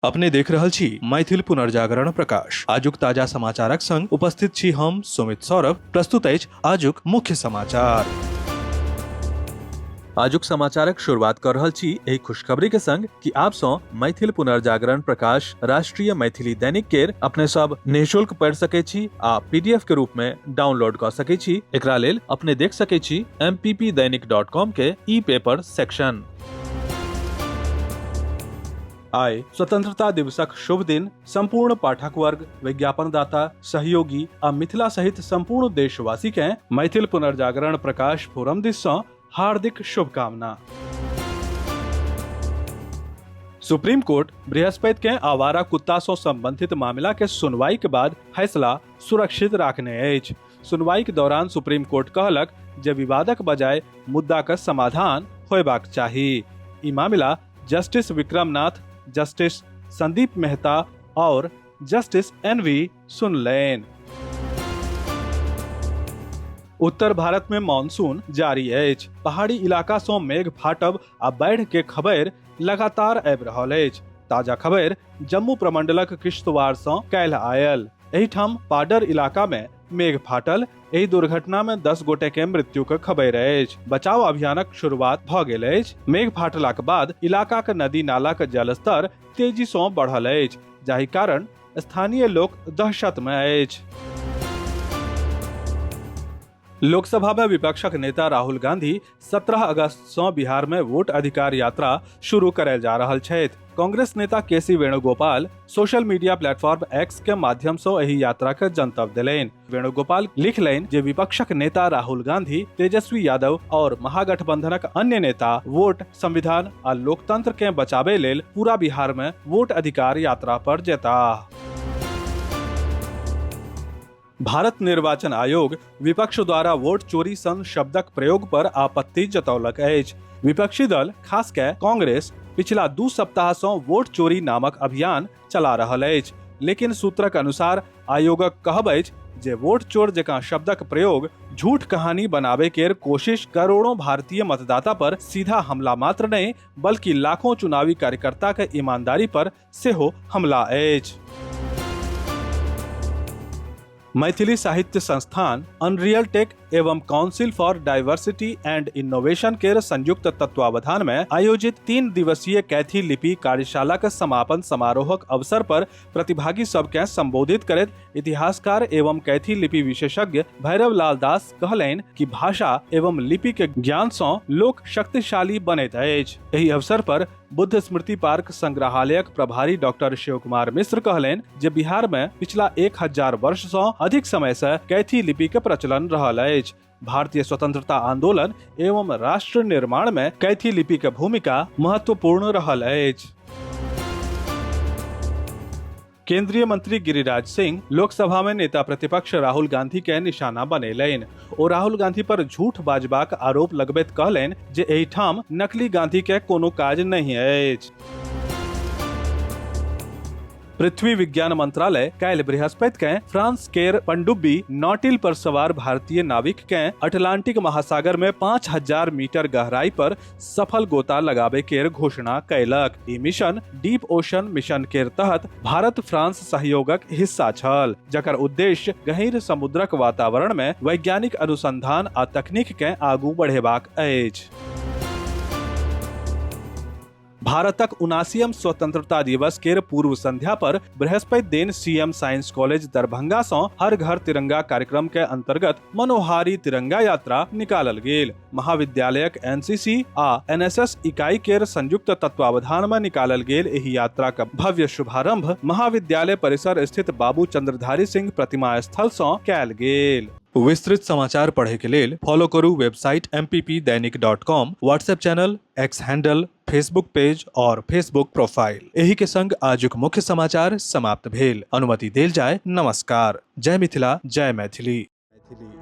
अपने देख रहल छी मैथिल पुनर्जागरण प्रकाश। आजुक ताजा समाचारक संग उपस्थित छी हम सुमित सौरभ। प्रस्तुत अछि आजुक मुख्य समाचार। आजुक समाचारक शुरुआत कर रहल छी एहि खुशखबरी के संग कि आप सँ मैथिल पुनर्जागरण प्रकाश राष्ट्रीय मैथिली दैनिक केर अपने सब निःशुल्क पढ़ि सकै छी आ पीडीएफ के रूप में डाउनलोड कऽ सकै छी। एकरा लेल अपने देख सकै छी mppdainik.com के ई पेपर सेक्शन। आइ स्वतंत्रता दिवसक शुभ दिन संपूर्ण पाठक वर्ग, विज्ञापनदाता, सहयोगी आ मिथिला सहित संपूर्ण देशवासी के मैथिल पुनर्जागरण प्रकाश फोरम दिस सँ हार्दिक शुभकामना। सुप्रीम कोर्ट बृहस्पति के आवारा कुत्ता सँ संबंधित मामला के सुनवाई के बाद फैसला सुरक्षित राखने अछि। सुनवाई के दौरान सुप्रीम कोर्ट कहलक जे विवादक बजाय मुद्दा के समाधान होयबाक चाही। ई मामला जस्टिस विक्रम नाथ, जस्टिस संदीप मेहता और जस्टिस एन वी सुनलनि। उत्तर भारत में मानसून जारी अछि। पहाड़ी इलाका सँ मेघ फाटब आ बाढ़ि के खबर लगातार आबि रहल अछि। ताजा खबर जम्मू प्रमंडलक किश्तवाड़ सँ काल्हि आयल। एहिठाम पाडर इलाका में मेघ फाटल। एहि दुर्घटना में 10 गोटे के मृत्यु के खबर अछि। बचाव अभियानक शुरुआत भ गेल अछि। मेघ फाटलाक बाद इलाकाक नदी नालाक जलस्तर तेजी सँ बढ़ल अछि, जाहि कारण स्थानीय लोक दहशत में अछि। लोकसभा में विपक्षक नेता राहुल गांधी 17 अगस्त सँ बिहार में वोट अधिकार यात्रा शुरू करल जा रहल छथि। कांग्रेस नेता के C Venugopal social media platform X के माध्यम सँ एहि यात्रा के जनतब देलनि। वेणुगोपाल लिखलनि जे विपक्षक नेता राहुल गांधी, तेजस्वी यादव और महागठबंधनक अन्य नेता वोट, संविधान आ लोकतंत्र के बचाबे लेल पूरा बिहार में वोट अधिकार यात्रा पर जेताह। भारत निर्वाचन आयोग विपक्ष द्वारा वोट चोरी सन शब्दक प्रयोग पर आपत्ति जतौलक अछि। विपक्षी दल खास कए कांग्रेस पिछला 2 सप्ताह सँ वोट चोरी नामक अभियान चला रहल अछि, लेकिन सूत्रक अनुसार आयोगक कहब अछि जे वोट चोर जकाँ शब्दक प्रयोग झूठ कहानी बनाबे केर कोशिश करोड़ों भारतीय मतदाता पर सीधा हमला मात्र नहि, बल्कि लाखों चुनावी कार्यकर्ता के ईमानदारी पर सेहो हमला अछि। मैथिली साहित्य संस्थान अनरियल टेक एवं council for diversity and innovation केर संयुक्त तत्वावधान में आयोजित 3 दिवसीय कैथी लिपि कार्यशाला के समापन समारोहक अवसर पर प्रतिभागी सबके संबोधित करैत इतिहासकार एवं कैथी लिपि विशेषज्ञ भैरव लाल दास कहलनि कि भाषा एवं लिपि के ज्ञान सँ लोक शक्तिशाली बनैत अछि। एहि अवसर पर बुद्ध स्मृति पार्क संग्रहालयक प्रभारी डॉक्टर शिव कुमार मिश्र कहलनि जे बिहार में पिछला 1000 वर्ष सँ अधिक समय से कैथी लिपि के प्रचलन रहल अछि। भारतीय स्वतंत्रता आंदोलन एवं राष्ट्र निर्माण में कैथी लिपि के भूमिका महत्वपूर्ण रहल अछि। केंद्रीय मंत्री गिरिराज सिंह लोकसभा में नेता प्रतिपक्ष राहुल गांधी के निशाना बनेलनि। ओ राहुल गांधी पर झूठ बाजबाक आरोप लगबैत कहलनि जे एहिठाम नकली गांधी के कोनो काज नहि अछि। पृथ्वी विज्ञान मंत्रालय काल्हि बृहस्पति के फ्रांस केर पनडुब्बी नॉटिल पर सवार भारतीय नाविक के अटलांटिक महासागर में 5000 मीटर गहराई पर सफल गोता लगाबे केर घोषणा कयलक। ई मिशन डीप ओशन मिशन केर तहत भारत फ्रांस सहयोगक हिस्सा छल, जकर उद्देश्य गहीर समुद्रक वातावरण में वैज्ञानिक अनुसंधान आ तकनीक के आगू बढ़ेबाक अछि। भारतक 79 स्वतंत्रता दिवस केर पूर्व संध्या पर बृहस्पति दिन सीएम साइंस कॉलेज दरभंगा सँ हर घर तिरंगा कार्यक्रम के अंतर्गत मनोहारी तिरंगा यात्रा निकालल गेल। महाविद्यालयक एनसीसी आ एनएसएस इकाई केर संयुक्त तत्वावधान में निकालल गेल एहि यात्रा का भव्य शुभारंभ महाविद्यालय परिसर स्थित बाबू चंद्रधारी सिंह प्रतिमा स्थल सँ कयल गेल। विस्तृत समाचार पढ़े के लेल फॉलो करू website mppdainik.com, WhatsApp channel, X handle, Facebook page और फेसबुक प्रोफाइल। एही के संग आजुक मुख्य समाचार समाप्त भेल। अनुमति देल जाय। नमस्कार। जय मिथिला, जय मैथिली। मैथिली।